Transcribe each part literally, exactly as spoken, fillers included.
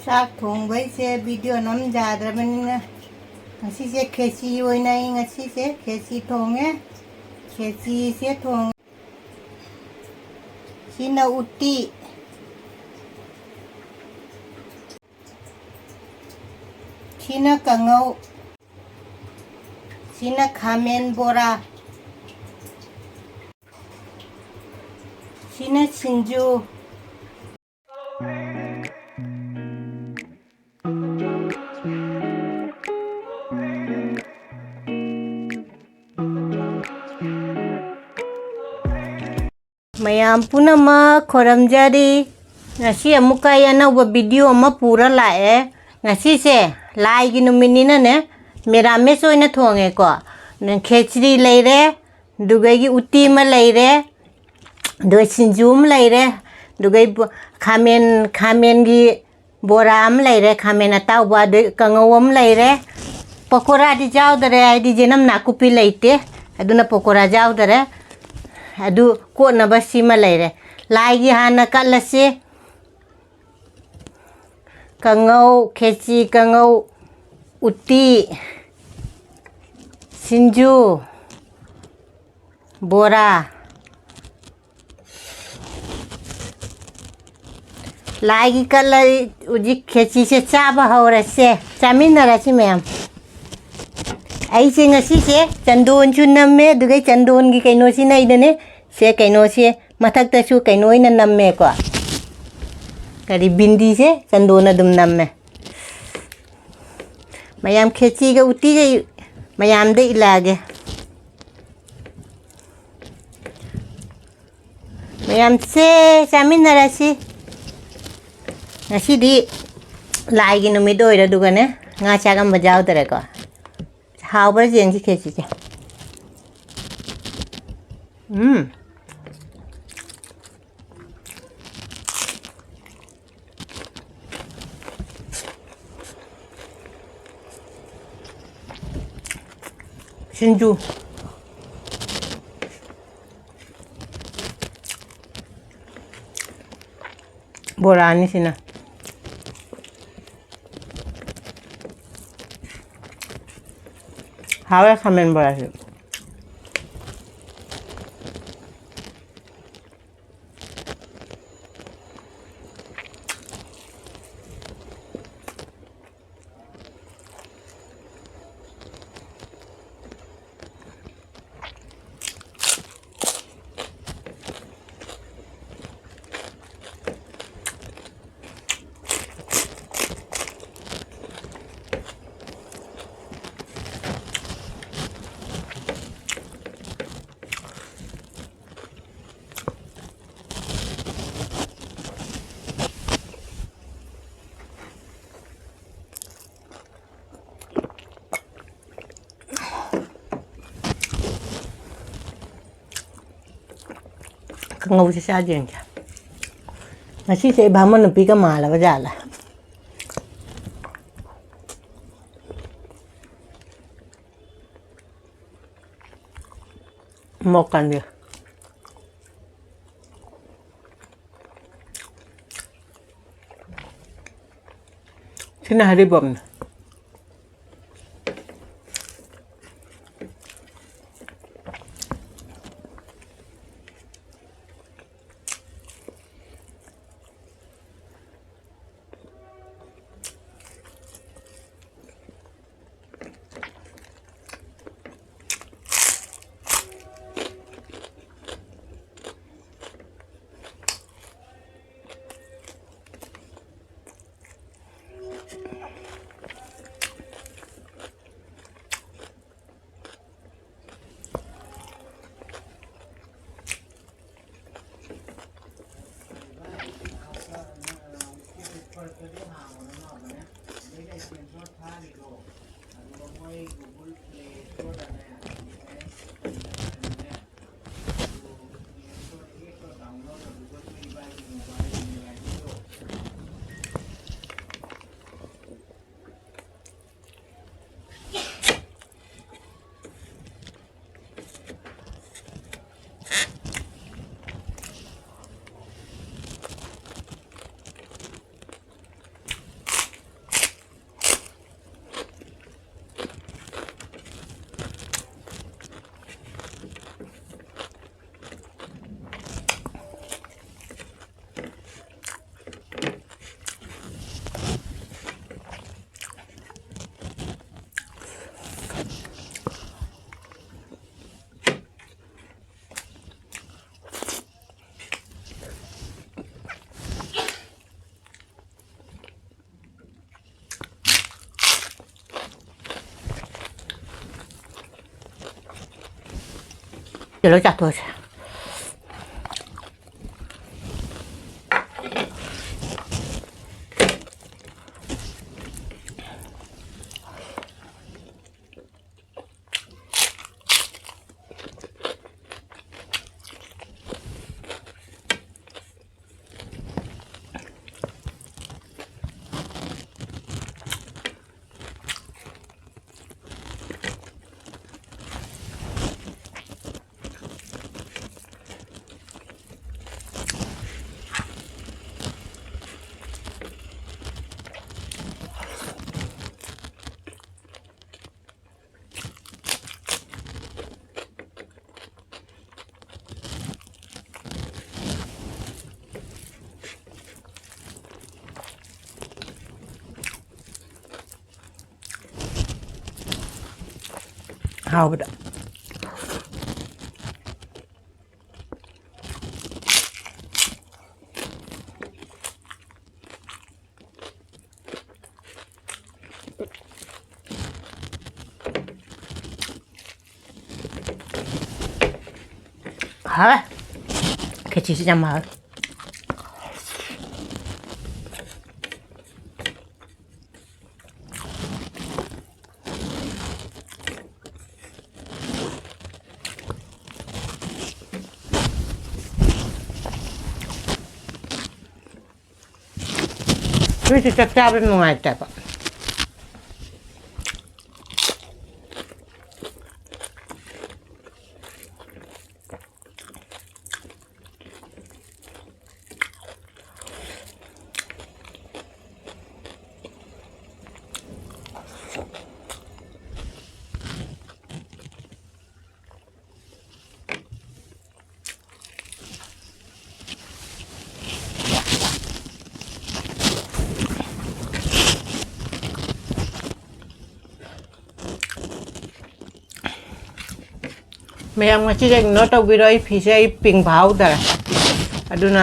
ꯆꯥꯛ ꯊꯣꯡꯕꯩꯁꯦ video ꯅꯝ ꯌꯥꯗ꯭ꯔꯕꯅꯤꯅ, ꯉꯁꯤꯁꯦ ꯈꯦꯆꯤ ꯑꯣꯏꯅ ꯑꯩ ꯉꯁꯤꯁꯦ ꯈꯦꯆꯤ ꯊꯣꯡꯉꯦ꯫ ꯈꯦꯆꯤꯁꯦ ꯊꯣꯡꯉꯦ꯫ ꯁꯤꯅ ꯎꯇꯤ꯫ ꯁꯤꯅ ꯀꯥꯡꯉꯧ꯫ ꯁꯤꯅ ꯈꯥꯃꯦꯟ ꯕꯣꯔꯥ꯫ ꯁꯤꯅ ꯁꯤꯡꯖꯨ꯫ ꯃꯌꯥꯝ ꯄꯨꯝꯅꯃꯛ ꯈꯣꯏꯔꯝꯖꯔꯤ꯫ ꯉꯁꯤ ꯑꯃꯨꯛꯀ ꯑꯩ ꯑꯅꯧꯕ video ꯑꯃ ꯄꯨꯔ ꯂꯥꯛꯑꯦ꯫ ꯉꯁꯤꯁꯦ ꯂꯥꯏꯒꯤ ꯅꯨꯃꯤꯠꯅꯤꯅꯅꯦ, ꯃꯦꯔꯥꯃꯦꯁ ꯑꯣꯏꯅ ꯊꯣꯡꯉꯦꯀꯣ꯫ ꯈꯦꯆ꯭ꯔꯤ ꯂꯩꯔꯦ, ꯑꯗꯨꯒ ꯑꯩꯒꯤ ꯎꯇꯤ ꯑꯃ ꯂꯩꯔꯦ, ꯑꯗꯨꯒ ꯁꯤꯡꯖꯨ ꯑꯃ ꯂꯩꯔꯦ, ꯑꯗꯨꯒ ꯑꯩ ꯕꯣ-, ꯈꯥꯃꯦꯟ, ꯈꯥꯃꯦꯟꯒꯤ ꯕꯣꯔꯥ ꯑꯃ ꯂꯩꯔꯦ, ꯈꯥꯃꯦꯟ ꯑꯇꯥꯎꯕ, ꯑꯗꯩ ꯀꯥꯡꯉꯧ ꯑꯃ ꯂꯩꯔꯦ꯫ ꯄꯀꯣꯔꯥꯗꯤ ꯌꯥꯎꯗꯔꯦ, ꯍꯥꯏꯗꯤ ꯌꯦꯅꯝ ꯅꯥꯀꯨꯞꯄꯤ ꯂꯩꯇꯦ, ꯑꯗꯨꯅ ꯄꯀꯣꯔꯥ ꯌꯥꯎꯗꯔꯦ꯫ ꯑꯗꯨ ꯀꯣꯠꯅꯕ ꯁꯤꯃ ꯂꯩꯔꯦ꯫ ꯂꯥꯏꯒꯤ ꯍꯥꯟꯅ ꯀꯠꯂꯁꯤ꯫ ꯀꯥꯡꯉꯧ, ꯈꯦꯆꯤ ꯀꯥꯡꯉꯧ, ꯎꯇꯤ, ꯁꯤꯡꯖꯨ, ꯕꯣꯔꯥ꯫ ꯂꯥꯏꯒꯤ ꯀꯠꯂ ꯍꯧꯖꯤꯛ ꯈꯦꯆꯤꯁꯦ ꯆꯥꯕ ꯍꯧꯔꯁꯦ꯫ ꯆꯥꯃꯤꯟꯅꯔꯁꯤ ꯃꯌꯥꯝ꯫ ꯑꯩꯁꯦ ꯉꯁꯤꯁꯦ ꯆꯟꯗꯣꯟꯁꯨ ꯅꯝꯃꯦ, ꯑꯗꯨꯒ ꯆꯟꯗꯣꯟꯒꯤ ꯀꯩꯅꯣꯁꯤꯅ ꯑꯩꯅꯅꯦ, ꯁꯦ ꯀꯩꯅꯣꯁꯦ ꯃꯊꯛꯇꯁꯨ ꯀꯩꯅꯣ ꯑꯣꯏꯅ ꯅꯝꯃꯦꯀꯣ꯫ ꯀꯔꯤ, ꯕꯤꯟꯗꯤꯁꯦ ꯆꯟꯗꯣꯟ ꯑꯗꯨꯝ ꯅꯝꯃꯦ꯫ ꯃꯌꯥꯝ ꯈꯦꯆꯤꯒ ꯎꯇꯤꯒ ꯃꯌꯥꯝꯗ ꯏꯜꯂꯛꯑꯒꯦ꯫ ꯃꯌꯥꯝꯁꯦ ꯆꯥꯃꯤꯟꯅꯔꯁꯤ꯫ ꯉꯁꯤꯗꯤ ꯂꯥꯏꯒꯤ ꯅꯨꯃꯤꯠ ꯑꯣꯏꯔꯦ, ꯑꯗꯨꯒꯅꯦ ꯉꯥ ꯆꯥꯛ ꯑꯃ ꯌꯥꯎꯗꯔꯦꯀꯣ꯫ ꯍꯥꯎꯕ꯭ꯔꯥ ꯌꯦꯡꯁꯤ ꯈꯦꯆꯤꯁꯦ꯫ ꯎꯝ꯫ ꯁꯤꯡꯖꯨ꯫ ꯕꯣꯔꯥꯅꯤ ꯁꯤꯅ꯫ ꯍꯥꯎꯋꯦ ꯈꯥꯃꯦꯟ ꯕꯣꯔꯥꯁꯨ꯫ ꯀꯥꯡꯉꯧꯁꯦ ꯆꯥꯖꯦ ꯌꯦꯡꯁꯦ꯫ ꯉꯁꯤꯁꯦ ꯏꯕꯥꯃꯣꯟ ꯅꯨꯄꯤꯒ ꯃꯥꯜꯂꯕ ꯖꯥꯠꯂ? ꯃꯣꯔꯣꯛ ꯀꯥꯟꯕꯤ꯫ ꯁꯤꯅ ꯍꯔꯤꯕꯣꯞꯅꯦ꯫ ꯂꯣꯏ ꯆꯥꯊꯣꯛꯑꯁꯦ꯫ ꯍꯥꯎꯕꯗ꯫ ꯍꯥꯎꯋꯦ꯫ ꯈꯦꯆꯤꯁꯤ ꯌꯥꯝ ꯍꯥꯎꯋꯦ꯫ ꯅꯣꯏꯁꯨ ꯆꯥꯛ ꯆꯥꯕ ꯅꯨꯡꯉꯥꯏꯇꯦꯕ꯫ ꯃꯌꯥꯝ ꯉꯁꯤꯁꯦ ignore ꯇꯧꯕꯤꯔꯣ, ꯑꯩ ꯐꯤꯁꯦ ꯑꯩ ꯄꯤꯡ ꯐꯥꯍꯧꯗꯔꯦ, ꯑꯗꯨꯅ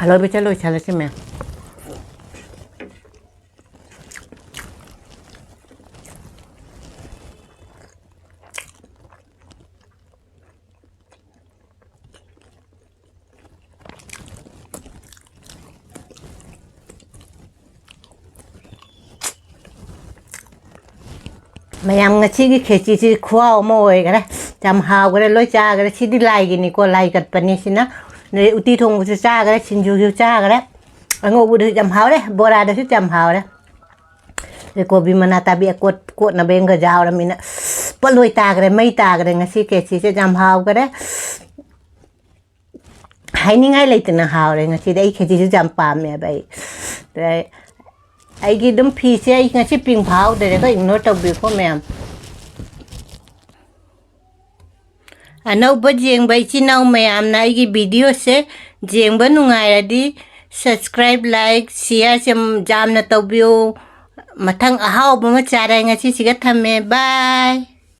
ꯑꯂꯣꯏꯕꯁꯦ ꯂꯣꯏꯁꯜꯂꯁꯤ ꯃꯌꯥꯝ꯫ ꯃꯌꯥꯝ, ꯉꯁꯤꯒꯤ ꯈꯦꯆꯤꯁꯤ ꯈꯨꯍꯥꯎ ꯑꯃ ꯑꯣꯏꯈꯔꯦ꯫ ꯌꯥꯝ ꯍꯥꯎꯈꯔꯦ, ꯂꯣꯏ ꯆꯥꯈꯔꯦ꯫ ꯁꯤꯗꯤ ꯂꯥꯏꯒꯤꯅꯤꯀꯣ, ꯂꯥꯏ ꯀꯠꯄꯅꯤ ꯁꯤꯅ꯫ ꯑꯗꯩ ꯎꯇꯤ ꯊꯣꯡꯕꯁꯨ ꯆꯥꯈꯔꯦ, ꯁꯤꯡꯖꯨꯁꯨ ꯆꯥꯈꯔꯦ, ꯑꯉꯧꯕꯗꯁꯨ ꯌꯥꯝ ꯍꯥꯎꯔꯦ, ꯕꯣꯔꯥꯗꯁꯨ ꯌꯥꯝ ꯍꯥꯎꯔꯦ꯫ ꯑꯗꯩ ꯀꯣꯕꯤ ꯃꯅꯥ ꯇꯥꯕꯤ ꯑꯀꯣꯠ-, ꯀꯣꯠꯅꯕ ꯑꯃꯒ ꯌꯥꯎꯔꯃꯤꯅ ꯄꯣꯠꯂꯣꯏ ꯇꯥꯈ꯭ꯔꯦ, ꯃꯩ ꯇꯥꯈ꯭ꯔꯦ꯫ ꯉꯁꯤ ꯈꯦꯆꯤꯁꯦ ꯌꯥꯝ ꯍꯥꯎꯈꯔꯦ꯫ ꯍꯥꯏꯅꯤꯡꯉꯥꯏ ꯂꯩꯇꯅ ꯍꯥꯎꯔꯦ ꯉꯁꯤꯗꯤ꯫ ꯑꯩ ꯈꯦꯆꯤꯁꯨ ꯌꯥꯝ ꯄꯥꯝꯃꯦꯕ ꯑꯩ꯫ ꯑꯗꯩ ꯑꯩꯒꯤ ꯑꯗꯨꯝ ꯐꯤꯁꯦ ꯑꯩ ꯉꯁꯤ ꯄꯤꯡ ꯐꯥꯍꯧꯗ꯭ꯔꯦꯀꯣ, ignore ꯇꯧꯕꯤꯌꯨꯀꯣ ꯃꯌꯥꯝ꯫ ꯑꯅꯧꯕ ꯌꯦꯡꯕ ꯏꯆꯤꯟ ꯏꯅꯥꯎ ꯃꯌꯥꯝꯅ ꯑꯩꯒꯤ videoꯁꯦ ꯌꯦꯡꯕ ꯅꯨꯡꯉꯥꯏꯔꯗꯤ subscribe, like, shareꯁꯦ ꯌꯥꯝꯅ ꯇꯧꯕꯤꯌꯨ꯫ ꯃꯊꯪ ꯑꯍꯥꯎꯕ ꯑꯃ ꯆꯥꯔꯦ, ꯉꯁꯤꯁꯤꯒ ꯊꯝꯃꯦ꯫ Bye꯫